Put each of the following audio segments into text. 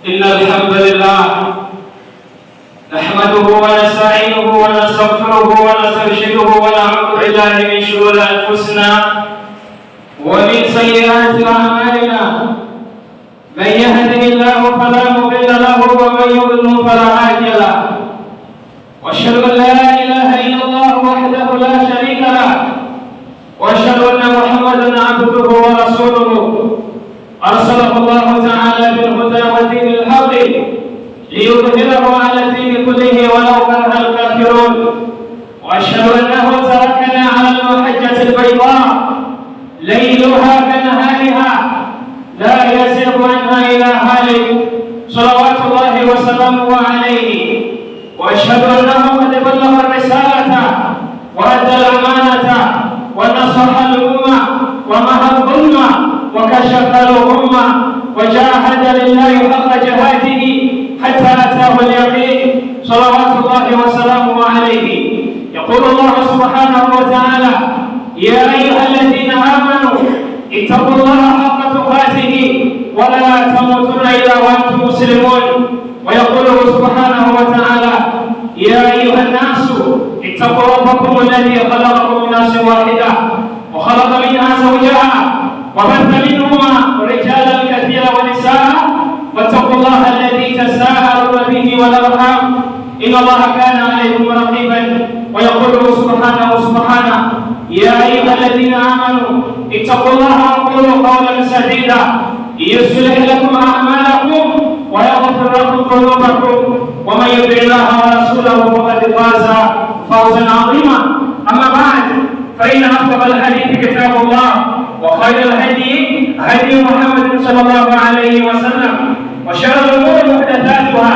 إن الحمد لله نحمده ونستعينه ونستغفره ونسترشده ونعوذ بالله من شرور أنفسنا ومن سيئات أعمالنا. من يهده الله فلا مضل له ومن يضلل فلا هادي له. واشهد ان لا اله الا الله وحده لا شريك له، واشهد ان محمدا عبده ورسوله، ارسله الله تعالى بالهدى ودين الحق ليظهره على الدين كله ولو كره الكافرون. واشهد انه تركنا على المحجه البيضاء ليلها كنهارها لا يزيغ عنها الا هالك، صلوات الله وسلامه عليه. واشهد انه قد بلغ الرساله وادى الامانه ونصح الامه ومحا الظلم وكشف الغمه وجاهد لله حق جهاده حتى اتاه اليقين، صلوات الله وسلامه عليه. يقول الله سبحانه وتعالى: يا ايها الذين امنوا اتقوا الله حق تقاته ولا تموتن الا وانتم مسلمون. ويقول سبحانه وتعالى: يا ايها الناس اتقوا ربكم الذي خلقكم من نفس واحده وخلق منها زوجها وبث منهما رجالا كثيرا ونساء، واتقوا الله الذي تساءلون به والارحام، ان الله كان عليكم رقيبا. ويقول سبحانه: يا ايها الذين امنوا اتقوا الله وقولوا قولا سديدا يصلح لكم اعمالكم ويغفر لكم ذنوبكم، ومن يطع الله ورسوله فقد فاز فوزا عظيما. اما بعد، فان اصدق الحديث كتاب الله، وخير الهدي هدي محمد صلى الله عليه وسلم، وشر الامور محدثاتها،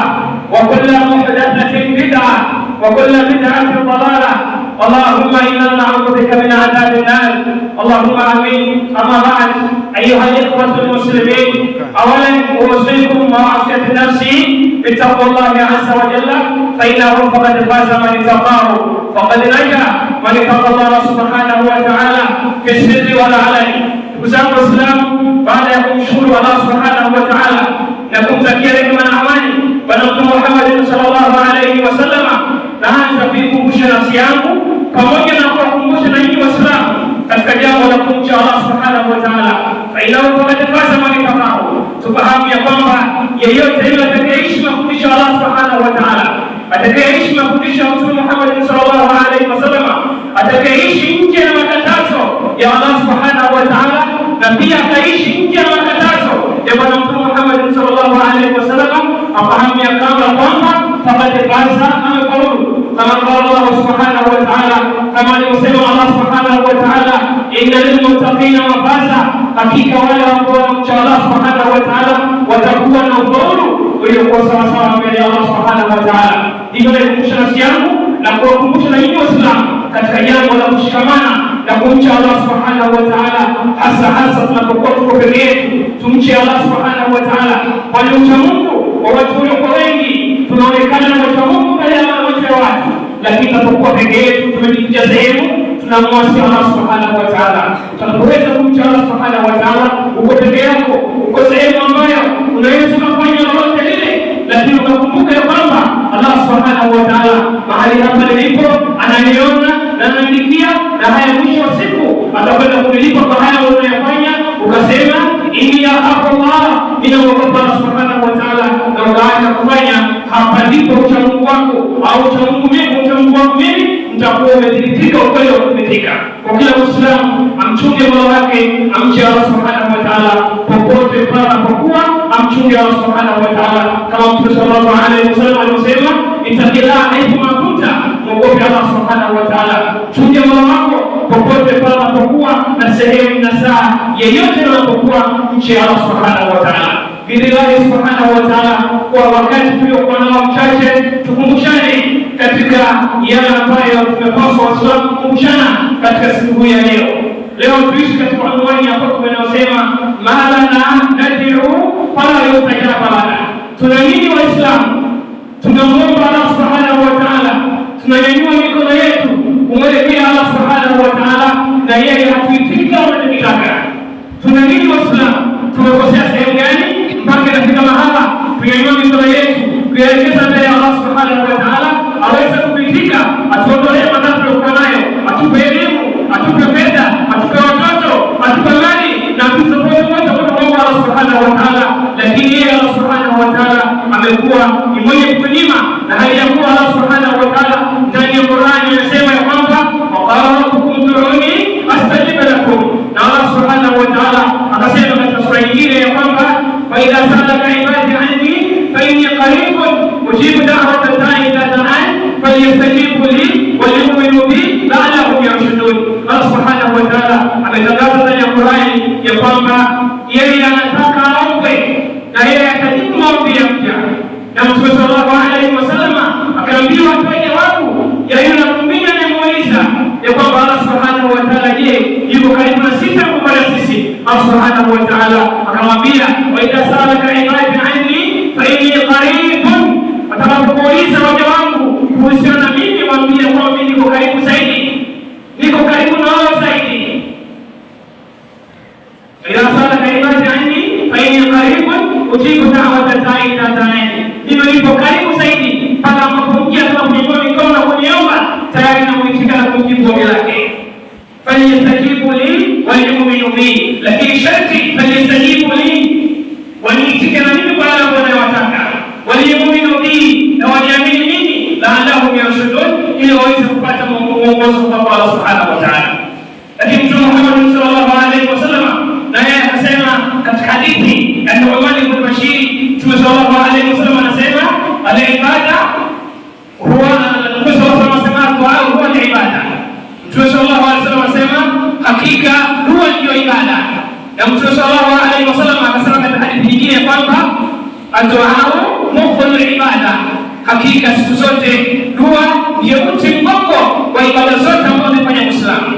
وكل محدثه بدعه، وكل بدعه ضلاله. اللهم انا نعوذ بك من عذاب النار، اللهم امين. اما بعد، ايها الاخوه المسلمين، اولا اوصيكم ووصيه نفسي بتقوى الله عز وجل، فانه فقد فاز من اتقاه، فقد نجا من اتقى الله سبحانه وتعالى في السر والعلن. Ndugu zangu Waislamu, baada ya kumshukuru Allah subhanahu wa ta'ala na kumtakia rehema na amani Bwana Mtume Muhammad sallallahu alaihi wasallam, naanza kuikumbusha nafsi yangu pamoja na kuwakumbusha na nyinyi Waislamu katika jambo la kumcha Allah subhanahu wa ta'ala. Fainahu faqad faza man ittaqahu, tufahamu ya kwamba yeyote yule atakayeishi mafundisho ya Allah subhanahu wa ta'ala, atakayeishi mafundisho ya Mtume Muhammad sallallahu alaihi wasallam, atakayeishi nje ya makatazo ya Allah subhanahu wa ta'ala na pia akaishi nje ya makatazo ya Bwana Mtume Muhammad sallallahu alaihi wasallam, afahamu ya kwamba faqad faza, amefaulu, kama qala Allah subhanahu wa ta'ala, kama alivyosema Allah subhanahu wa ta'ala: inna lilmuttaqina mafaza, hakika wale ambao wanamcha Allah subhanahu wa ta'ala watakuwa na ufaulu uliokuwa sawasawa mbele ya Allah subhanahu wa ta'ala. Hivyo naikumbusha nafsi yangu na kuwakumbusha na nyinyi Waislamu katika jambo la kushikamana na kumcha Allah subhanahu wa ta'ala, hasa hasa tunapokuwa tuko peke yetu, tumche Allah subhanahu wa ta'ala, kwani ucha Mungu wa watu waliokuwa wengi tunaonekana na wacha Mungu mbele ya macho ya watu, lakini tunapokuwa peke yetu tumejificha sehemu, tunamwasi Allah subhanahu wa ta'ala. Tunapoweza kumcha Allah subhanahu wa ta'ala, uko peke yako, uko sehemu ambayo unaweza kufanya lolote lile, lakini ukakumbuka ya kwamba Allah subhanahu wa ta'ala mahali hapa nilipo ananiona na ananiandikia, na haya mwisho wa siku atakwenda kunilipa kwa haya unayofanya, ukasema inni akhafu Allah, ninamwogopa Allah subhanahu wa ta'ala, na ukaacha kufanya. Hapa ndipo uchamungu wako au uchamungu mimi, uchamungu wangu mimi mtakuwa umethibitika, ukweli wa kuthibitika. Kwa kila Muislamu amchunge Mola wake, amche Allah subhanahu wa ta'ala popote pale anapokuwa, amchunge Allah subhanahu wa ta'ala kama Mtume sallallahu alaihi wasallam alivyosema: ittaqillaha haithuma kunta, mwogope Allah subhanahu wa ta'ala, chunge Mola wako popote pale unapokuwa na sehemu na saa yeyote unapokuwa, mche Allah subhanahu wa ta'ala biidhnillahi subhanahu wa ta'ala. Kwa wakati tuliokuwa nao mchache, tukumbushane katika yale ambayo tumepaswa Waislamu kukumbushana katika siku hii ya leo. Leo tuishi katika unwani ya hotuba inayosema ma lana nad'u fala yustajaba lana. Tuna nini Waislamu? Tunamwomba Allah subhanahu wa ta'ala, tunanyanyua mikono yetu kumwelekea Allah subhanahu wa ta'ala, na yeye hatuitiki kama tunachokitaka. Tuna nini Waislamu? Tumekosea sehemu gani mpaka inafika mahala tunyanyue fa inni qaribun ujibu da'wata da'i idha da'an falyastajibu li waliyu'minu bi la'allahum yarshudun. Allah subhanahu wa ta'ala ametangaza ndani ya Qur'ani ya kwamba yeye anataka aombwe na yeye atajibu maombi ya mja. Na Mtume sallallahu alaihi wasallam akaambiwa atoe jawabu ya yule muumini anayemuuliza ya kwamba Allah subhanahu wa ta'ala, je, yuko karibu na sisi au mbali na sisi? Allah subhanahu wa ta'ala akamwambia, wa idha sa'alaka ibadi anni fa inni qaribun, watakapokuuliza waja wangu kuhusiana na mimi, waambie kwamba mimi niko karibu zaidi, niko karibu na wao zaidi. Idha sa'alaka ibadi anni fa inni qaribun ujibu da'wata da'i idha da'ani, mimi nipo karibu zaidi pale ambapo mja atakapoinua mikono na kuniomba, tayari namuitika na kumjibu ombi lake. Falyastajibu li waliyuminu bi, lakini sharti falyastajibu li, waniitike na mimi kwa yale ambayo wanayotaka, waliyuminu bi, na waniamini mimi, la'allahum yarshudun, ili waweze kupata mwongozo kutoka kwa Allah subhanahu wa ta'ala. Lakini Mtume Muhammad sallallahu alaihi wasallam na yeye akasema katika hadithi ya Nu'man ibn Bashir, Mtume sallallahu alaihi wasallam anasema al-ibada huwa, Mtume sallallahu alaihi wasallam anasema dua huwa al-ibada. Mtume sallallahu alaihi wasallam anasema hakika dua ndiyo ibada. Na Mtume sallallahu alaihi wasallam akasema katika hadithi nyingine kwamba adduau mukhul ibada, hakika siku zote dua ndiyo uti mgongo wa ibada zote ambazo amefanya Muislamu.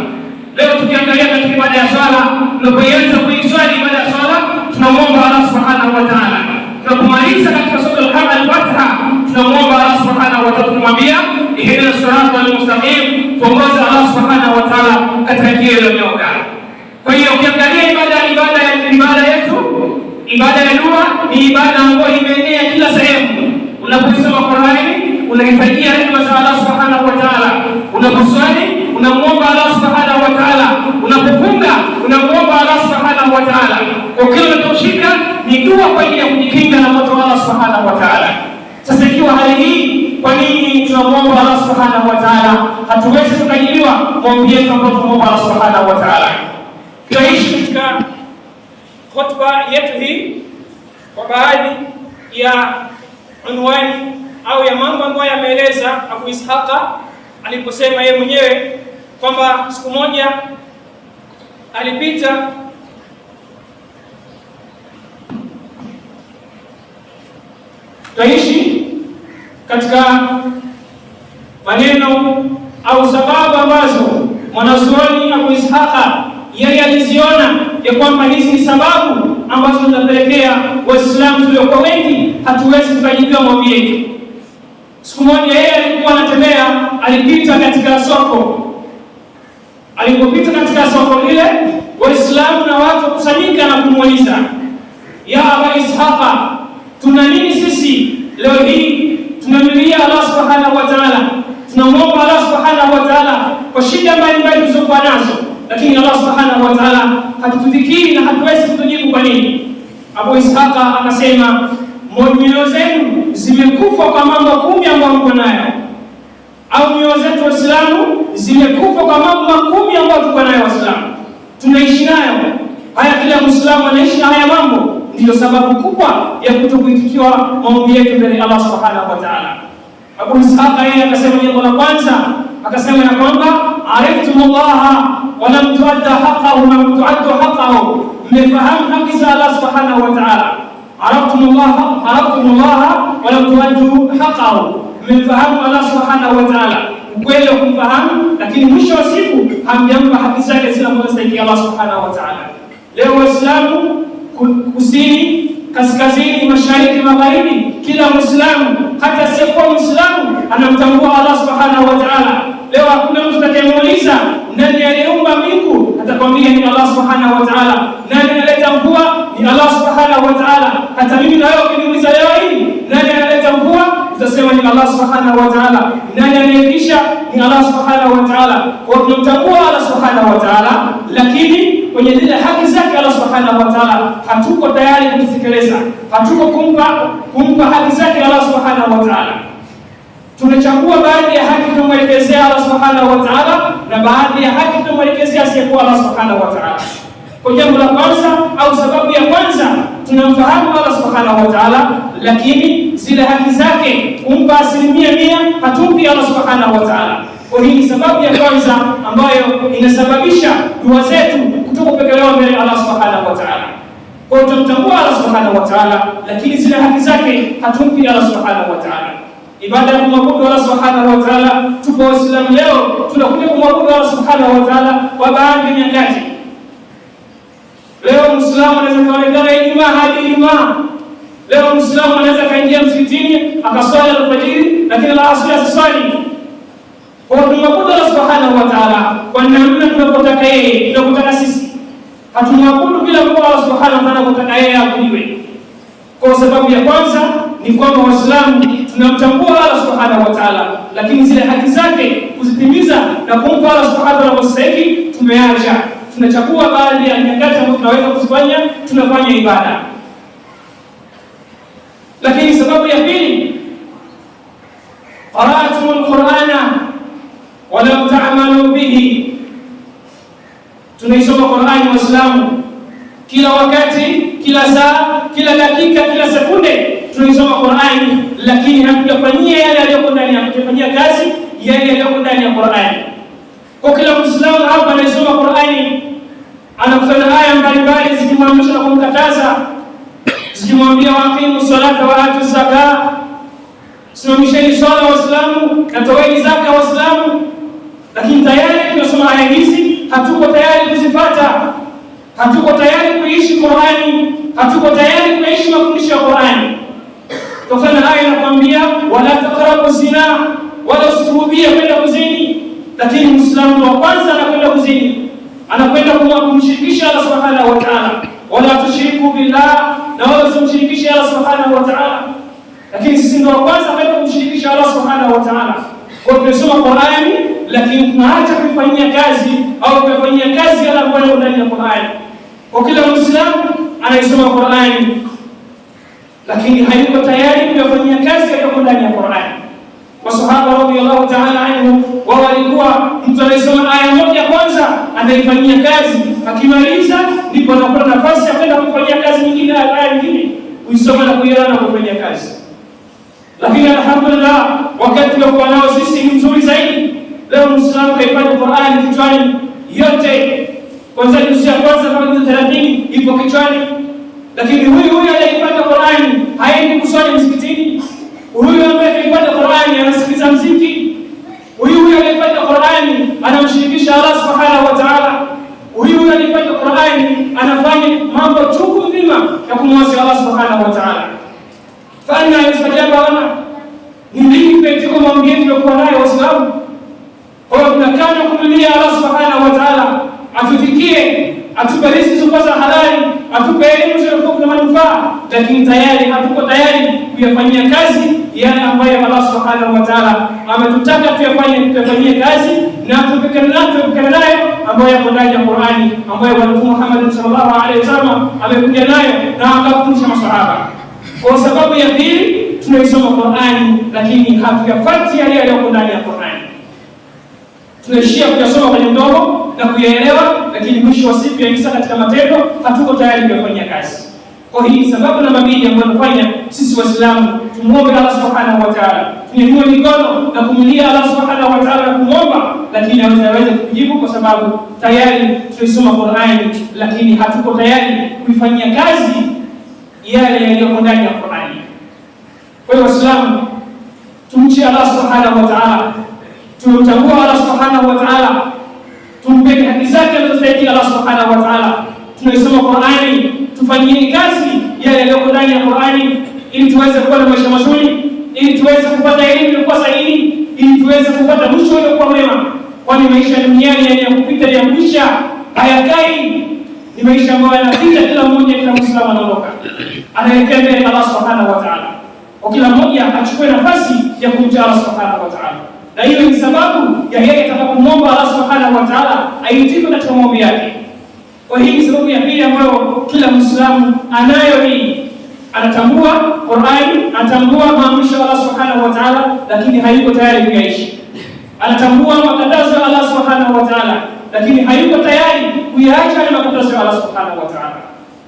Leo tukiangalia katika ibada ya swala, tunapoanza kuiswali ibada ya swala, tunamwomba Allah subhanahu wa ta'ala. Tunapomaliza katika sura Al-Fatiha, tunamwomba Allah subhanahu wa ta'ala, tunamwambia ihdina sirata al-mustaqim, tuongoze Allah subhanahu wa ta'ala katika njia iliyonyooka. Kwa hiyo ukiangalia ibada yetu, ibada ya dua ni ibada ambayo imeenea kila sehemu. Unaposoma Qur'ani unahitajia rehema za Allah subhanahu wa ta'ala. Unaposwali unamwomba Allah subhanahu wa ta'ala. Unapofunga unamwomba Allah subhanahu wa ta'ala. Kwa kila unachoshika ni dua kwa ajili ya kujikinga na moto wa Allah subhanahu wa ta'ala. Sasa ikiwa hali hii, kwa nini tunamwomba Allah subhanahu wa ta'ala hatuwezi tukajibiwa maombi yetu ambayo tunamwomba Allah subhanahu wa ta'ala? Tutaishi katika hotuba yetu hii kwa baadhi ya unwani au ya mambo ambayo yameeleza Abu Ishaqa aliposema yeye mwenyewe kwamba siku moja alipita tutaishi katika maneno au sababu ambazo mwanazuoni Abu Ishaqa yeye aliziona ya kwamba hizi ni sababu ambazo zinapelekea Waislamu tuliokuwa wengi hatuwezi tukajibiwa maombi yetu. Siku moja yeye alikuwa anatembea, alipita katika soko. Alipopita katika soko lile, Waislamu na watu wakusanyika na kumuuliza, ya Aba Ishaqa, tuna nini sisi leo hii tunamlilia Allah subhanahu wa ta'ala, tunamwomba Allah subhanahu wa ta'ala kwa shida mbalimbali tulizokuwa nazo, lakini Allah subhanahu wa ta'ala hatutudhikiri na hatuwezi kutujibu. Kwa nini? Abu Ishaqa akasema, nyoyo zenu zimekufa kwa mambo 10 ambayo mko nayo, au nyoyo zetu Waislamu zimekufa kwa mambo 10 ambayo tuko nayo Waislamu, tunaishi nayo haya. Kila Muislamu anaishi na haya mambo, ndiyo sababu kubwa ya kutokuitikiwa maombi yetu mbele Allah subhanahu wa ta'ala. Abu Ishaqa yeye akasema jambo la kwanza, akasema ya kwamba ariftum-llaha wa lam tuadda haqqahu, lam tuaddu haqqahu, mmefahamu haki za Allah subhanahu wa ta'ala. Araftum-llaha wa lam tuaddu haqqahu, mmemfahamu Allah subhanahu wa ta'ala, ukweli wa kumfahamu, lakini mwisho wa siku hamjampa haki zake zile ambazo zinastahili Allah subhanahu wa ta'ala. Leo Waislamu kusini, kaskazini, mashariki, magharibi, kila Muislamu hata asiyekuwa Muislamu anamtambua Allah subhanahu wa ta'ala. Leo hakuna mtu atakayemuuliza nani aliyeumba mbingu, atakwambia ni Allah subhanahu wa ta'ala. Nani analeta mvua? Ni Allah subhanahu wa ta'ala. Hata mimi na wewe ukiniuliza leo hii nani analeta mvua, utasema ni Allah subhanahu wa ta'ala. Nani anayefisha? Ni Allah subhanahu wa ta'ala. Kwa tunamtambua Allah subhanahu wa ta'ala, lakini kwenye zile haki zake Allah subhanahu wa ta'ala hatuko tayari kuzitekeleza, hatuko kumpa haki zake Allah subhanahu wa ta'ala. Tunachagua baadhi ya haki tumwelekezea Allah subhanahu wa ta'ala na baadhi ya haki tumwelekezea asiyekuwa Allah subhanahu wa ta'ala. Kwa jambo la kwanza au sababu ya kwanza Tunamfahamu Allah subhanahu wa ta'ala, lakini zile haki zake kumpa 100% hatumpi Allah subhanahu wa ta'ala. Kwa hii ni sababu ya kwanza ambayo inasababisha dua zetu kutokupokelewa mbele Allah subhanahu wa ta'ala. Kwa hiyo tunamtambua Allah subhanahu wa ta'ala, lakini zile haki zake hatumpi Allah subhanahu wa ta'ala. Ibada ya kumwabudu Allah subhanahu wa ta'ala, tupo Waislamu leo tunakuja kumwabudu Allah subhanahu wa ta'ala kwa baadhi ya nyakati. Leo Muislamu anaweza kaonekana Ijumaa hadi Ijumaa. Leo Muislamu anaweza kaingia msikitini akaswali alfajiri, lakini alasiri asiswali. Kwa tumwabudu Allah subhanahu wa ta'ala kwa namna tunavyotaka yeye, tunavyotaka sisi. Hatumwabudu bila kuwa Allah subhanahu wa ta'ala anavyotaka yeye aabudiwe. Kwa sababu ya kwanza ni kwamba Waislamu tunamtambua Allah subhanahu wa ta'ala, lakini zile haki zake kuzitimiza na kumpa Allah subhanahu wa ta'ala anastahili tumeacha. Tunachagua baadhi ya nyakati ambazo tunaweza kuzifanya, tunafanya ibada. Lakini sababu ya pili, qara'tum al-Qur'ana wa lam ta'malu bihi. Tunaisoma Qur'ani Waislamu kila wakati, kila saa, kila dakika, kila sekunde tunaisoma Qur'ani, lakini hatujafanyia yale yaliyoko ndani ya, hatujafanyia kazi yale yaliyoko ndani ya Qur'ani. Kwa kila Muislamu hapa anayesoma Qur'ani anakutana aya mbalimbali zikimwamrisha na kumkataza, zikimwambia waqimu salata wa atu zaka, simamisheni swala Waislamu na toeni zaka Waislamu. Lakini tayari tunasoma aya hizi, hatuko tayari kuzifata, hatuko tayari kuishi Qur'ani, hatuko tayari kuishi mafundisho ya Qur'ani. Tokana aya inakwambia wala taqrabu zina, wala usikurubie kwenda kuzini. Lakini Muislamu wa kwanza anakwenda kuzini, anakwenda kumshirikisha Allah subhanahu wa ta'ala, wala tushiriku billah, na wala usimshirikishe Allah subhanahu wa ta'ala. Lakini sisi ndio wa kwanza kwenda kumshirikisha Allah subhanahu wa ta'ala. Kwa tunasoma Qur'ani, lakini tunaacha kuifanyia kazi au kuifanyia kazi yale ambayo ndani ya Qur'ani. Kwa kila Muislamu anaisoma Qur'ani, lakini hayuko tayari kuyafanyia kazi yaliyoko ndani ya Qur'ani. Masahaba radhiyallahu ta'ala anhu wao walikuwa mtu anayesoma aya moja kwanza anaifanyia kazi, akimaliza ndipo anapata nafasi ya kwenda kufanyia kazi nyingine, aya nyingine kuisoma na kuielewa na kufanyia kazi. Lakini alhamdulillah, wakati tuliokuwa nao sisi ni mzuri zaidi. Leo Muislamu kaifanya Qur'ani kichwani yote, kwanza juzu ya kwanza mpaka juzu 30 ipo kichwani. Lakini huyu huyu anayefanya Qur'ani haendi kuswali msikitini. Huyu ambaye anayefanya Qur'ani anasikiliza mziki. Huyu huyu anayefanya Qur'ani anamshirikisha Allah subhanahu wa ta'ala. Huyu huyu anayefanya Qur'ani anafanya mambo chungu nzima ya kumwasi Allah subhanahu wa ta'ala. Fanya yustajaba lana. Ni lini katika maombi yetu tuliokuwa nayo Waislamu? Kwa hiyo tunakaa na kumlilia Allah subhanahu wa ta'ala atutikie, atupe riziki zilizokuwa za halali, atupe elimu zilizokuwa na manufaa, lakini tayari hatuko tayari kuyafanyia kazi yale ambayo Allah subhanahu wa ta'ala ametutaka tuyafanye, tuyafanyie kazi na tuepukane nayo ambayo yako ndani ya Qur'ani, ambayo Bwana Mtume Muhammad sallallahu alaihi wasallam amekuja nayo na akafundisha masahaba. Kwa sababu ya pili, tunaisoma Qur'ani lakini hatuyafuati yale yaliyoko ndani ya Qur'ani. Tunaishia kuyasoma kwenye mdomo na kuyaelewa, lakini mwisho wa siku yaingia katika matendo, hatuko tayari kuyafanyia kazi. Kwa hii sababu namba mbili ambayo inafanya sisi Waislamu tumuombe Allah subhanahu wa ta'ala, tunyanyue mikono na kumlia Allah subhanahu wa ta'ala na kumwomba, lakini hawezi kujibu kwa sababu tayari tulisoma Qur'ani, lakini hatuko tayari kuifanyia kazi yale yaliyoko ndani ya Qur'ani. Kwa hiyo Waislamu tumche Allah subhanahu wa ta'ala, tumtambue Allah subhanahu wa ta'ala, tumpe haki zake anazostahili Allah subhanahu wa ta'ala. Tunaisoma Qur'ani, tufanyie kazi yale yaliyoko ndani ya Qur'ani ili tuweze kuwa na maisha mazuri, ili tuweze kupata elimu iliyokuwa sahihi, ili tuweze kupata mwisho uliokuwa mwema, kwani maisha duniani ya kupita ya kuisha, hayakai. Ni maisha ambayo yanapita, kila mmoja, kila Muislamu anaondoka anaelekea mbele ya Allah subhanahu wa ta'ala. Kwa kila mmoja achukue nafasi ya kumcha Allah subhanahu wa ta'ala, na hiyo ni sababu ya yeye atakapomwomba Allah subhanahu wa ta'ala aitike katika maombi yake. Kwa hii ni sababu ya pili ambayo kila Muislamu anayo hii, anatambua Qur'ani, anatambua maamrisho ya Allah subhanahu wa ta'ala, lakini hayuko tayari kuyaishi. Anatambua makatazo ya Allah subhanahu wa ta'ala, lakini hayuko tayari kuyaacha yale makatazo ya Allah subhanahu wa ta'ala.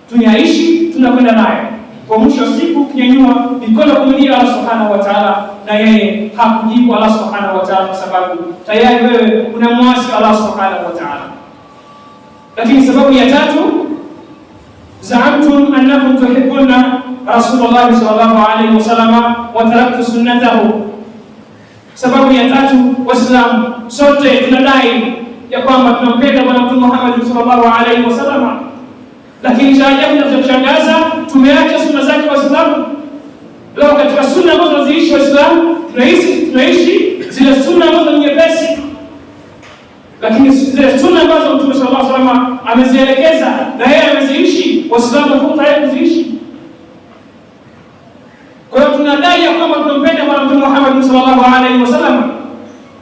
Tunaishi, tunakwenda nayo. Kwa mwisho wa siku ukinyanyua mikono kumlilia Allah Subhanahu wa Ta'ala, na yeye hakujibu Allah Subhanahu wa Ta'ala, kwa sababu tayari wewe unamwasi Allah Subhanahu wa Ta'ala. Lakini sababu ya tatu, zaamtum annakum tuhibbuna Rasulullah sallallahu alayhi wasallam wa taraktu sunnatahu. Sababu ya tatu, Waislamu sote tunadai ya kwamba tunampenda Bwana Mtume Muhammad sallallahu alayhi wasallam, lakini cha ajabu na cha kushangaza tumeacha sunna zake Waislamu. Leo katika sunna ambazo tunaziishi Waislamu, tunaishi zile sunna ambazo ni nyepesi, lakini zile sunna ambazo Mtume sallallahu alayhi wasallam amezielekeza na yeye ameziishi, Waislamu hawako tayari kuziishi. Kwa hiyo tunadai ya kwamba tunampenda Bwana Mtume Muhammad sallallahu alaihi wasallam,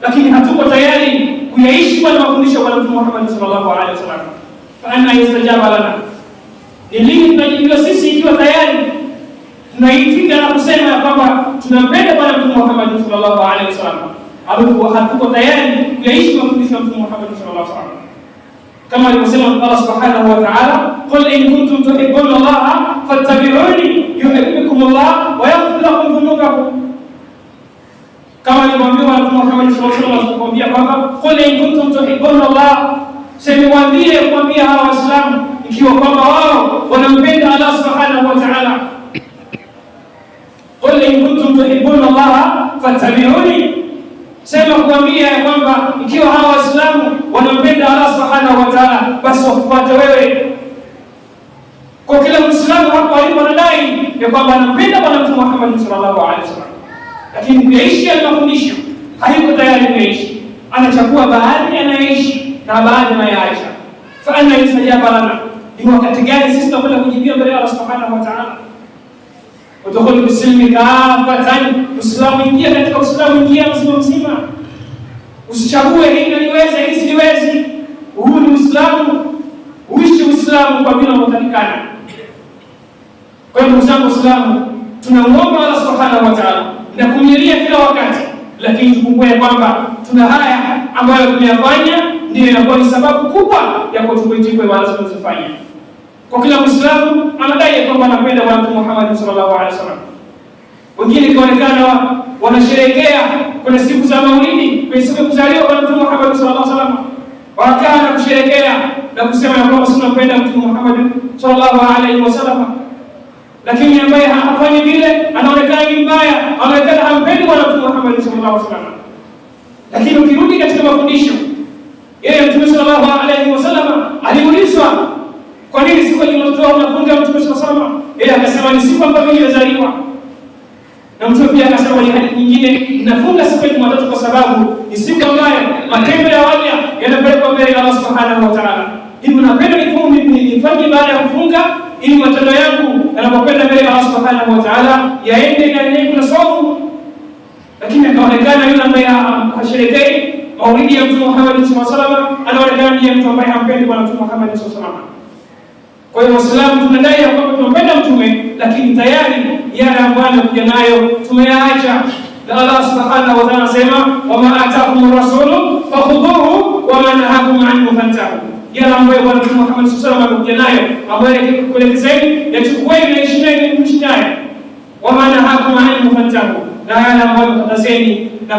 lakini hatuko tayari kuyaishi wale mafundisho ya Bwana Mtume Muhammad sallallahu alaihi wasallam. Fa anna yustajaba lana, ni lini tunajibiwa sisi ikiwa tayari tunaitika na kusema ya kwamba tunampenda Bwana Mtume Muhammad sallallahu alaihi wasallam, alafu hatuko tayari kuyaishi mafundisho ya Mtume Muhammad sallallahu alaihi wasallam? Kama alivyosema Allah subhanahu wa ta'ala, qul in kuntum tuhibbuna Allah fattabi'uni yuhibbukum Allah wa yaghfir lakum dhunubakum. Kama alivyoambiwa Mtume Muhammad sallallahu alaihi wasallam alipokuambia kwamba qul in kuntum tuhibbuna Allah, sema waambie, kuambia hawa Waislamu ikiwa kwamba wao wanampenda Allah subhanahu wa ta'ala. Qul in kuntum tuhibbuna Allah fattabi'uni, sema kuambia ya kwamba ikiwa hawa Waislamu wanampenda Allah subhanahu wa ta'ala, basi wakufuate wewe. Kwa kila Muislamu hapo alipo anadai ya kwamba anampenda Bwana Mtume Muhammad sallallahu alaihi wasallam, lakini kuyaishi yale mafundisho hayuko tayari kuyaishi. Anachagua baadhi anayeishi na baadhi anayaacha. Fa anna yustajaba lana, ni wakati gani sisi tunakwenda kujibia mbele ya Allah subhanahu wa ta'ala? Udkhulu fi-silmi kaffatan, Uislamu ingia katika Uislamu, ingia mzima mzima, usichague hili naliweza, hili siliwezi. Huu ni Uislamu, uishi Uislamu kwa vile unavyotakikana. Kwa hiyo ndugu zangu Waislamu, tunamuomba Allah subhanahu wa ta'ala na kumlilia kila wakati, lakini tukumbuke kwamba tuna haya ambayo tumeyafanya ndiyo inakuwa ni sababu kubwa ya kutukuitikwe wala tunazofanya. Kwa kila Muislamu anadai kwamba anapenda Bwana Mtume Muhammad sallallahu alaihi wasallam. Wengine kaonekana wanasherehekea kwenye siku za Maulidi, kwenye siku ya kuzaliwa Bwana Mtume Muhammad sallallahu alaihi wasallam, wakakaa na kusherehekea na kusema ya kwamba sisi tunampenda Mtume Muhammad sallallahu alaihi wasallam. Lakini ambaye hafanyi vile anaonekana ni mbaya, anaonekana hampendi Bwana Mtume Muhammad sallallahu alaihi wasallam. Lakini ukirudi katika mafundisho, yeye Mtume sallallahu alaihi wasallam aliulizwa, kwa nini siku ya Jumatatu unafunga Mtume sallallahu alaihi wasallam? Yeye akasema ni siku ambayo nilizaliwa. Na Mtume pia akasema kwenye hadithi nyingine, nafunga siku ya Jumatatu kwa sababu ni siku ambayo matendo ya waja yanapelekwa mbele ya Allah subhanahu wa ta'ala. Hivyo napenda nifanye baada ya kufunga ili matendo yangu yanapokwenda mbele ya Allah subhanahu wa ta'ala yaende na yenyewe kuna saumu. Lakini akaonekana yule ambaye hasherekei maulidi ya Mtume Muhammad sallallahu alaihi wasallam anaonekana ndiye mtu ambaye hampendi Bwana Mtume Muhammad sallallahu alaihi wasallam. Kwa hiyo Waislamu tunadai ya kwamba tunampenda Mtume, lakini tayari yale ambayo amekuja nayo tumeyaacha. Na Allah subhanahu wa ta'ala anasema, wama atakum rasulu fakhudhuhu wama nahakum anhu fantahu. Yale ambayo Bwana Mtume Muhammad sallallahu alaihi wasallam amekuja nayo, ambayo kuelekezeni, yachukueni na ishini mshi nayo. Wama nahakum anhu fantahu, na yale ambayo kukatazeni na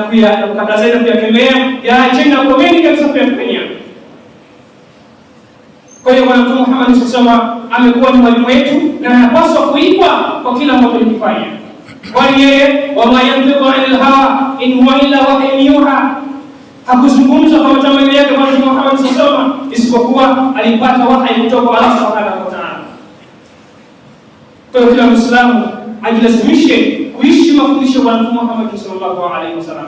kukatazeni na kuyakemea, yaacheni na komeni kabisa kuyafanyia. Kwa hiyo Bwana Mtume Muhammad sallallahu alaihi wasallam amekuwa ni mwalimu wetu na anapaswa kuigwa kwa kila ambacho alikifanya. Kwani yeye wama yantiqu anil hawa in huwa illa wahyun yuha, hakuzungumza kwa matamanio yake Bwana Mtume Muhammad sallallahu alaihi wasallam, isipokuwa alipata wahi kutoka kwa Allah subhanahu wa ta'ala. Kwa hiyo kila Muislamu ajilazimishe kuishi mafundisho ya Bwana Mtume Muhammad sallallahu alaihi wasallam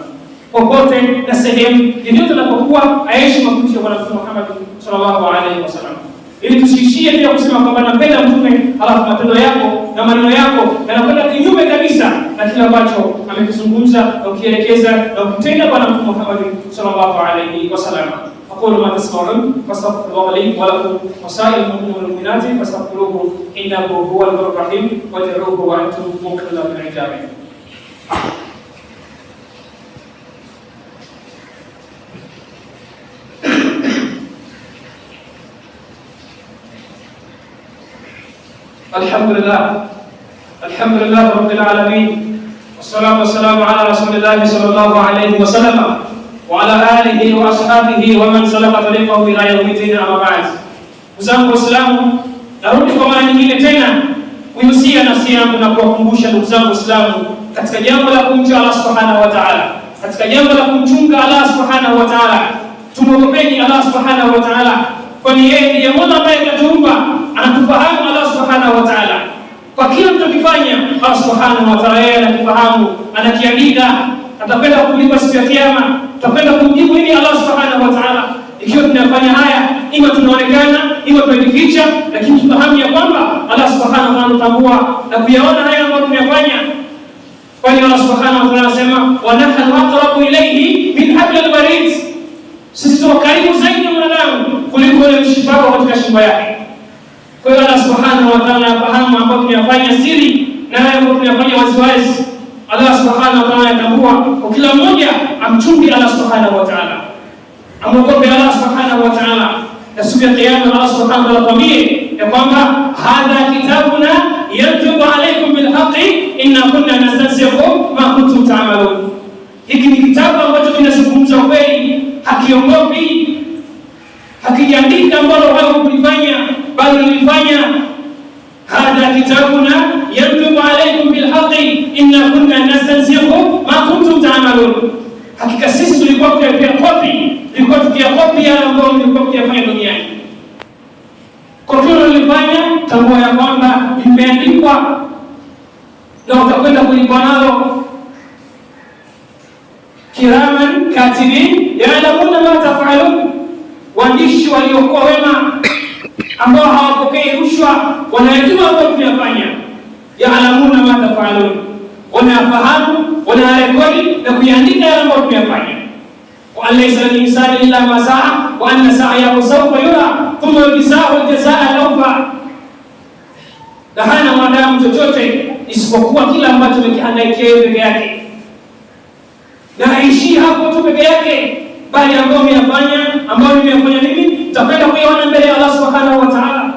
popote na sehemu yeyote anapokuwa, aishi mafundisho ya Bwana Mtume Muhammad sallallahu alaihi wasallam, ili tusiishie pia kusema kwamba napenda Mtume, halafu matendo yako na maneno yako yanakwenda kinyume kabisa na kile ambacho amekizungumza na kukielekeza na kutenda Bwana Mtume Muhammad sallallahu alaihi wasallam. Aqulu ma tasma'un fastaghfirullaha li wa lakum wa sa'iril mu'minina wal mu'minati fastaghfiruhu innahu huwal ghafurur rahim wad'uuhu wa antum muqinuna bil ijabah. Alhamdulillah, alhamdulillah rabbil alamin wassalatu wassalamu ala rasulillahi sallallahu alayhi wasallam wa ala alihi wa ashabihi wa man salaka tariqahu ila yaumiddin, amma ba'd. Ndugu zangu Waislamu, narudi kwa mara nyingine tena kuihusia nafsi yangu na kuwakumbusha ndugu zangu Waislamu katika jambo la kumcha Allah subhanahu wa ta'ala, katika jambo la kumchunga Allah subhanahu wa ta'ala. Tumwogopeni Allah subhanahu wa ta'ala, kwani yeye ndiye Mola ambaye katuumba, anatufahamu Allah subhanahu wa ta'ala. Kwa kila mtokifanya, Allah subhanahu wa ta'ala yeye anakifahamu, anakiandika, atakwenda kulipa siku ya Kiyama, tutakwenda kumjibu nini Allah subhanahu wa ta'ala. Ikiwa tunafanya haya, ima tunaonekana, ima tunajificha, lakini tufahamu ya kwamba Allah subhanahu wa ta'ala anatambua na kuyaona haya ambayo tunayafanya, kwani Allah subhanahu wa ta'ala anasema, wa nahnu aqrabu ilayhi min hablil warid, sisi tuko karibu zaidi ya mwanadamu kuliko ule mshipa katika shingo yake. Kwa hiyo Allah subhanahu wa ta'ala anafahamu ambayo tunayafanya siri na haya ambayo tunayafanya waziwazi. Allah subhanahu wa ta'ala anatambua, kwa kila mmoja amchunge Allah subhanahu wa ta'ala, amwogope Allah subhanahu wa ta'ala, na siku ya Kiyama Allah subhanahu wa ta'ala atuambie ya kwamba hadha kitabuna yantiqu alaykum bilhaqi inna kunna nastansikhu ma kuntum ta'malun. Hiki ni kitabu ambacho kinazungumza kweli, hakiogopi, hakijaandika ambalo wewe kulifanya, bali ulifanya. Hadha kitabuna yantiqu alaykum bilhaqi inna kunna nastansikhu ma kuntum ta'malun, hakika sisi tulikuwa tukiyapiga kopi, tulikuwa tukiyakopi yale ambayo mlikuwa mkiyafanya duniani. Kwa kile ulifanya, tambua ya kwamba imeandikwa na utakwenda kulipwa nalo. Kiraman katibin ya'lamuna ma taf'alun, waandishi waliokuwa wema ambao hawapokei rushwa, wanayajua ambayo tunayafanya. Ya'lamuna ma taf'alun, wanayafahamu, wanayarekodi na kuiandika yale ambayo tunayafanya. Wa an laysa lil-insani illa ma sa'a wa anna sa'yahu sawfa yura thumma yujzahu al-jazaa al-awfa, na hana mwanadamu chochote isipokuwa kila ambacho amekihangaikia yeye peke yake, na haishii hapo tu peke yake, bali ambayo nimeyafanya, ambayo nimeyafanya mimi nitakwenda kuiona mbele ya Allah subhanahu wa ta'ala.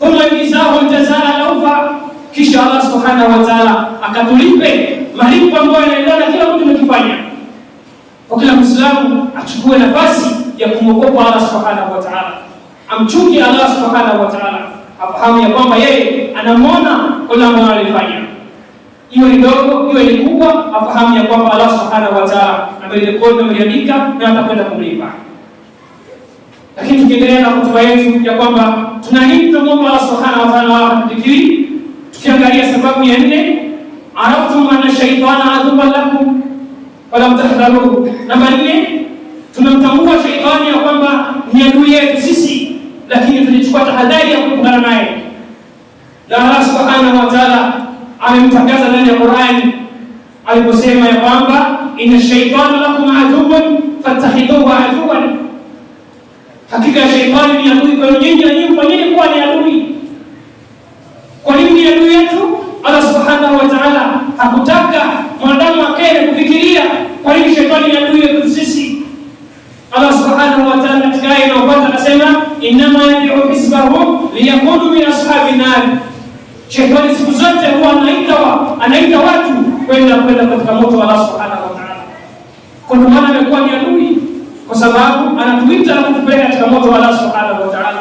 Thumma yujzahu al-jazaa al-awfa, kisha Allah subhanahu wa ta'ala akatulipe malipo ambayo yanaendana kila mtu amekifanya. Kwa kila Muislamu achukue nafasi ya kumwogopa Allah subhanahu wa ta'ala, amchunge Allah subhanahu wa ta'ala, afahamu ya kwamba yeye anamwona kule ambayo alifanya, iwe ni dogo iwe ni kubwa, afahamu ya kwamba Allah subhanahu wa ta'ala amelirekodi, ameliandika na atakwenda kumlipa. Lakini tukiendelea na hotuba yetu ya kwamba tuna nini tunamwomba Allah subhanahu wa ta'ala wala hatufikiri, tukiangalia sababu ya nne, araftum anna shaitana aduwwan lakum falam tahdharuhu. Namba nne, tunamtambua shaitani ya kwamba ni adui yetu sisi, lakini tulichukua tahadhari ya kuepukana naye. Na Allah subhanahu wa ta'ala amemtangaza ndani ya Qur'ani aliposema ya kwamba inna shaitana lakum aduwwan fattakhidhuhu aduwwan, hakika shaitani ni adui kwenu nyinyi na nyinyi mfanyeni kuwa ni adui. Kwa nini ni adui yetu? Allah subhanahu wa ta'ala hakutaka mwanadamu akere kufikiria kwa nini shetani ni adui yetu sisi. Allah subhanahu wa ta'ala katika aya inayofuata akasema, innama yad'u hizbahu liyakunu min ashabi nar. Shetani siku zote huwa anaita watu kwenda katika moto wa Allah subhanahu wa ta'ala. Kwa maana amekuwa ni adui, kwa sababu anatuita na kutupeleka katika moto wa Allah subhanahu wa ta'ala.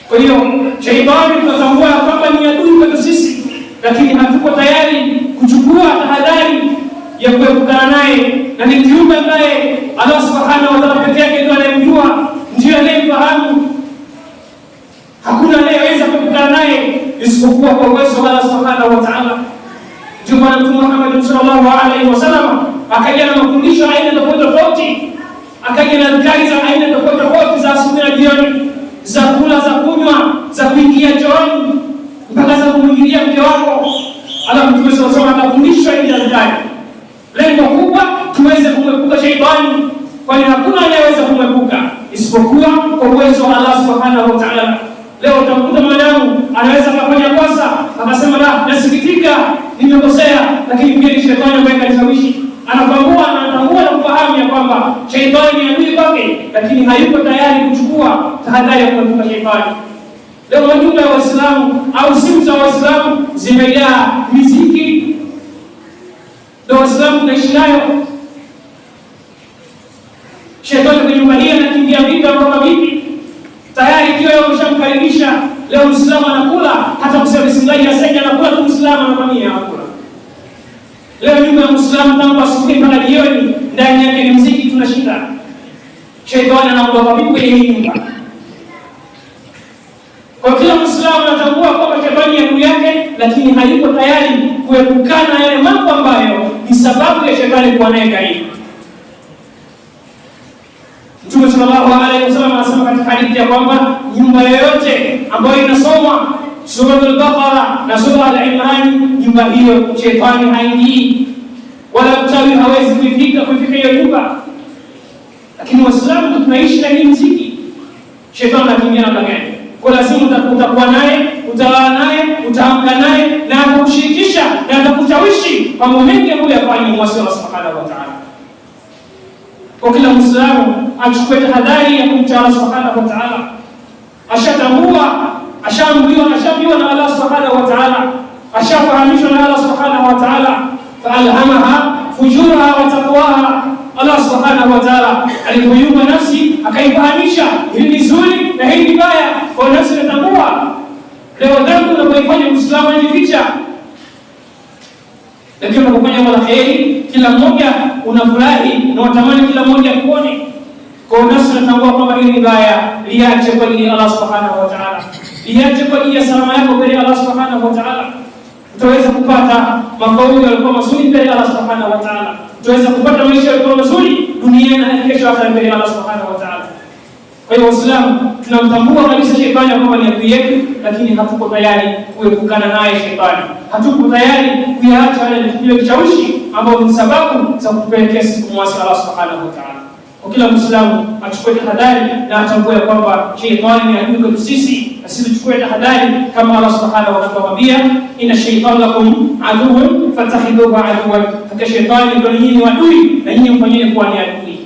Kwa hiyo sheitani tunatambua kwamba ni adui kwetu sisi, lakini hatuko tayari kuchukua tahadhari ya kuepukana naye, na ni kiumbe ambaye Allah subhanahu wa ta'ala peke yake ndiye anayemjua, ndiye anayemfahamu. Hakuna anayeweza kuepukana naye isipokuwa kwa uwezo wa Allah subhanahu wa ta'ala. Ndio maana Mtume Muhammad sallallahu alaihi wasallam akaja na mafundisho aina tofauti tofauti, akaja na adhkari za aina tofauti tofauti za asubuhi na jioni, za kula, za kunywa, za kuingia chooni, mpaka za kumwingilia mke wako. Alafu Mtume sallallahu alaihi wasallam akafundishwa hizi adhkari, lengo kubwa tuweze kumwepuka sheitani, kwani hakuna anayeweza kumwepuka isipokuwa kwa uwezo wa Allah subhanahu wa ta'ala. Leo utamkuta mwanadamu anaweza akafanya kosa akasema, la, nasikitika, nimekosea, lakini pia ni shetani ambaye kanishawishi. Anatambua, anatambua na kufahamu ya kwamba sheitani ni adui kwake, lakini hayuko tayari kuchukua tahadhari ya kumwepuka sheitani. Leo majumba ya Waislamu au simu za Waislamu zimejaa miziki, ndio Waislamu tunaishi nayo. Shetani kwenye nyumba hii anakimbia vipi anaondoka vipi? Tayari ikiwa yeye umeshamkaribisha leo, Muislamu anakula hata kusema bismillah asenge, anakula tu, Muislamu anafanyia anakula. Leo nyumba ya Muislamu tangu asubuhi mpaka jioni ndani yake ni mziki, tunashinda. Shetani anaondoka vipi kwenye hii nyumba? Kwa kila Muislamu anatambua kwamba shetani ni adui yake, lakini hayuko tayari kuepukana yale mambo ambayo ni sababu ya shetani kuwa naye karibu. Mtume sallallahu alaihi wasallam anasema katika hadithi ya kwamba nyumba yoyote ambayo inasomwa Suratul Baqara na Sura Al-Imran, nyumba hiyo shetani haingii wala mchawi hawezi kuifika hiyo nyumba. Lakini Waislamu tunaishi na hii mziki, shetani anakimbia namna gani? Kwa lazima utakuwa naye, utalala naye, utaamka naye na atakushirikisha na atakushawishi mambo mengi ambayo yafanye mwasi Allah subhanahu wa ta'ala. Kwa kila Muislamu achukue tahadhari ya kumcha Allah subhanahu wa ta'ala. Ashatambua, ashaambiwa, ashaambiwa na Allah subhanahu wa ta'ala, ashafahamishwa na Allah subhanahu wa ta'ala, faalhamaha fujuraha wa taqwaha. Allah subhanahu wa ta'ala alipoiumba nafsi akaifahamisha hili ni zuri na hili ni baya, kwa nafsi inatambua. Leo dhambi unapoifanya Muislamu anajificha, lakini unapofanya jambo la kheri, kila mmoja unafurahi na unatamani kila mmoja akuone. Kwa nafsi unatambua kwamba hili ni baya, liache kwa ajili ya Allah subhanahu wa ta'ala, liache kwa ajili ya salama yako mbele ya Allah subhanahu wa ta'ala. Utaweza kupata mafaulu yalikuwa mazuri mbele ya Allah subhanahu wa ta'ala, utaweza kupata maisha yalikuwa mazuri duniani na kesho akhera mbele ya Allah subhanahu wa ta'ala. Kwa hiyo Waislamu tunamtambua kabisa shetani kwamba ni adui yetu, lakini hatuko tayari kuepukana naye shetani, hatuko tayari kuyaacha yale vile vishawishi ambao ni sababu za kupelekea sisi kumwasi Allah subhanahu wa ta'ala. Kwa kila Muislamu achukue tahadhari na atambue kwamba shetani ni adui kwetu sisi, na sisi tuchukue tahadhari kama Allah subhanahu wa ta'ala anatuambia, inna shaytana lakum aduwwun fattakhidhuhu aduwwan, hakika shetani ndio nyinyi adui na nyinyi mfanyeni kuwa ni adui.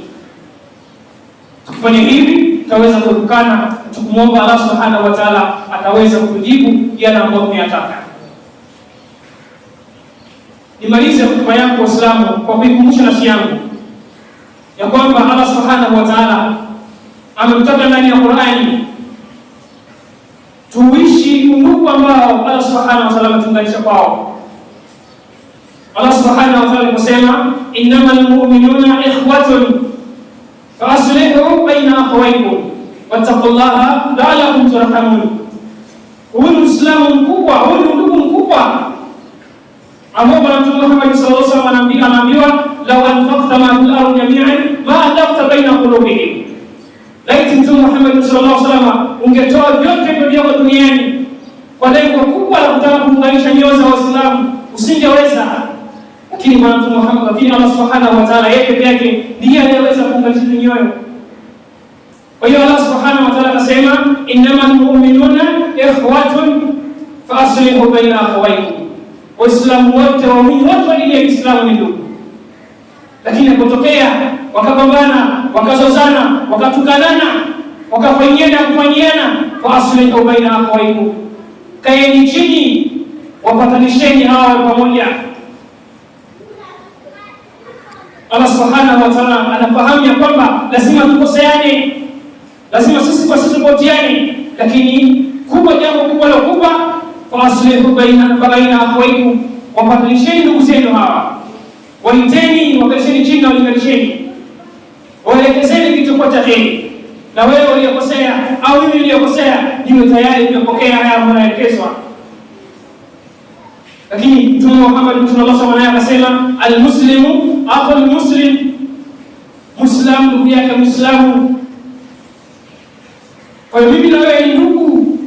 Tukifanya hivi tutaweza kuepukana, tukumwomba Allah subhanahu wa ta'ala ataweza kutujibu yale ambayo tunayataka. Nimalize hotuba yangu Waislamu kwa kuikumbusha nafsi yangu ya kwamba Allah subhanahu wa ta'ala ametutaka ndani ya Qur'ani tuishi undugu ambao Allah subhanahu wa ta'ala ametuunganisha kwao. Allah subhanahu wa ta'ala aliposema innamal mu'minuna ikhwatun faaslihu baina akhawaykum wattaqullaha la'allakum turhamun. Huu ni Uislamu mkubwa, huu ni undugu mkubwa ambao Bwana Mtume Muhammad sallallahu alaihi wasallam anaambiwa, law anfaqta ma fil ardi jami'an ma alafta baina qulubihim, laiti Mtume Muhammad sallallahu alaihi wasallam ungetoa vyote vilivyoko duniani kwa lengo kubwa la kutaka kuunganisha nyoyo za Waislamu usingeweza. Lakini Bwana Mtume Muhammad, lakini Allah subhanahu wa ta'ala yeye peke yake ndiye anayeweza kuunganisha nyoyo. Kwa hiyo Allah subhanahu wa ta'ala akasema, innamal mu'minuna ikhwatun fa aslihu baina akhawaykum, Waislamu wote, waumini wote wa dini ya Kiislamu ni ndugu. Lakini inapotokea wakapambana, wakazozana, wakatukanana, wakafanyiana kufanyiana, fa aslihu baina akhawaykum, kaeni chini, wapatanisheni hawa pamoja. Allah subhanahu wa ta'ala anafahamu ya kwamba lazima tukoseane, lazima sisi kwa sisi tofautiane, lakini kubwa, jambo kubwa la kubwa, fa aslihu baina akhawaykum, wapatanisheni ndugu zenu hawa, waiteni, wakalisheni chini na walinganisheni, waelekezeni kilichokuwa cha kheri, na wewe uliyokosea au mimi niliyokosea niwe tayari kuyapokea haya ambayo naelekezwa. Lakini Mtume Muhammad sallallahu alaihi wasallam akasema, almuslimu akhul muslim, Muislamu ndugu yake Muislamu. Kwa hiyo mimi na wewe ni ndugu,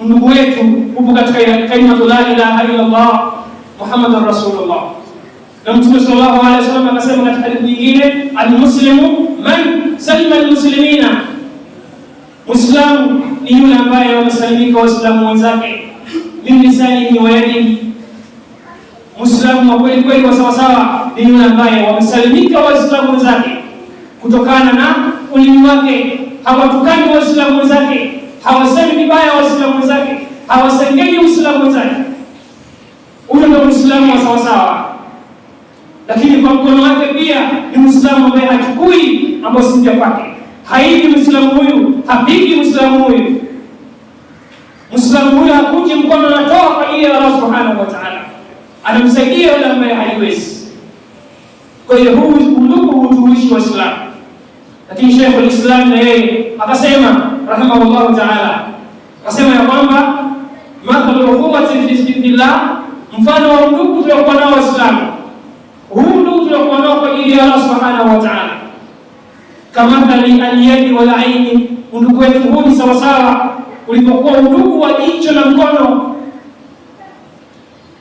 ndugu wetu upo katika kalimatu la ilaha illa Allah Muhammadur Rasulullah. Na Mtume sallallahu alaihi wasallam akasema katika hadithi nyingine, almuslimu man salima almuslimina, Muislamu ni yule ambaye wamesalimika Waislamu wenzake, min lisanihi wa yadihi. Muislamu wa kweli kweli wa sawasawa ni yule ambaye wamesalimika Waislamu wenzake kutokana na ulimi wake, hawatukani Waislamu wenzake. hawasemi vibaya Waislamu wenzake, hawasengenyi Uislamu wenzake. Huyo ndio Muislamu wa sawasawa. Lakini kwa mkono wake pia ni Muislamu ambaye hachukui ambayo si vya kwake, haibi Muislamu huyu, hapigi Muislamu huyu. Muislamu huyu hakunji mkono, anatoa kwa ajili ya Allah subhanahu wa ta'ala, anamsaidia yule ambaye haiwezi. Kwa hiyo huu undugu hutuishi Waislamu. Lakini Sheikhul Islam na yeye akasema rahimahullahu ta'ala, akasema ya kwamba mathalu ukhuwati fillah, mfano wa undugu tuliokuwa nao Waislamu, huu ndugu tuliokuwa nao kwa ajili ya Allah subhanahu wa ta'ala, kamathali alyadi wal aini, undugu wetu huu ni sawasawa ulipokuwa undugu wa jicho na mkono.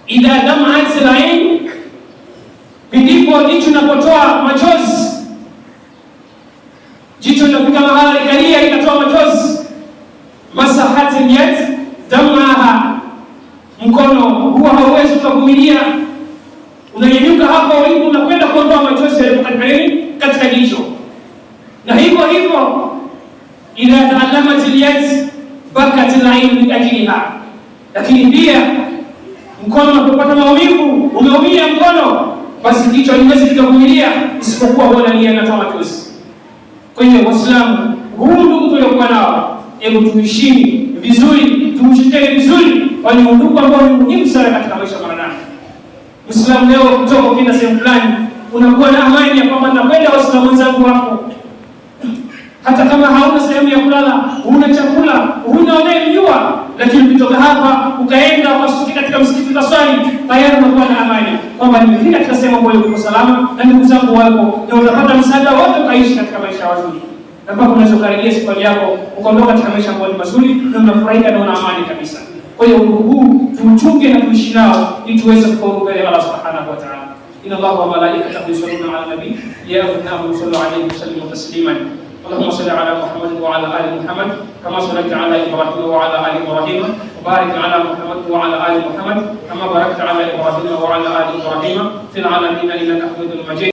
Idha damaat al-ain, ndipo jicho linapotoa machozi, jicho linafika mahala likalia likatoa machozi. Masahat al-yad damaha, mkono huwa hauwezi kuvumilia, unanyanyuka hapo ulipo unakwenda kuondoa machozi yaliyo katika nini, katika jicho. Na hivyo hivyo, idha taalamat al-yad bakat al-ain min ajliha, lakini pia mkono unapopata maumivu, umeumia mkono, basi jicho haliwezi kuvumilia isipokuwa huwa nalia, inatoa machozi. Kwa hiyo Waislamu, huu ndugu tuliokuwa nao, hebu tuishini vizuri, tuushikeni vizuri, kwani undugu ambao ni muhimu sana katika maisha ya mwanadamu. Muislamu leo kutoka ukienda sehemu fulani, unakuwa na amani ya kwamba nakwenda Waislamu wenzangu wako, hata kama hauna sehemu ya kulala, huna chakula, huna unayemjua, lakini ukitoka hapa ukaenda ukasuti katika msikiti utaswali, tayari unakuwa na amani kwamba nimefika katika sehemu ambayo uko salama na ndugu zangu wako, na utapata msaada wote, ukaishi katika maisha mazuri, na mpaka unaweza ukarejea safari yako ukaondoka katika maisha ambayo ni mazuri na unafurahika na una amani kabisa. Kwa hiyo undugu huu tuuchunge na tuishi nao ili tuweze kufaulu mbele ya Allah subhanahu wa ta'ala. Inna Allaha wa malaikatahu yusalluna ala nabi ya ayyuhalladhina amanu sallu alayhi wa sallimu tasliman. اللهم صل على محمد وعلى ال محمد كما صليت على ابراهيم وعلى ال ابراهيم، وبارك على محمد وعلى ال محمد كما باركت على ابراهيم وعلى ال ابراهيم في العالمين انك حميد مجيد.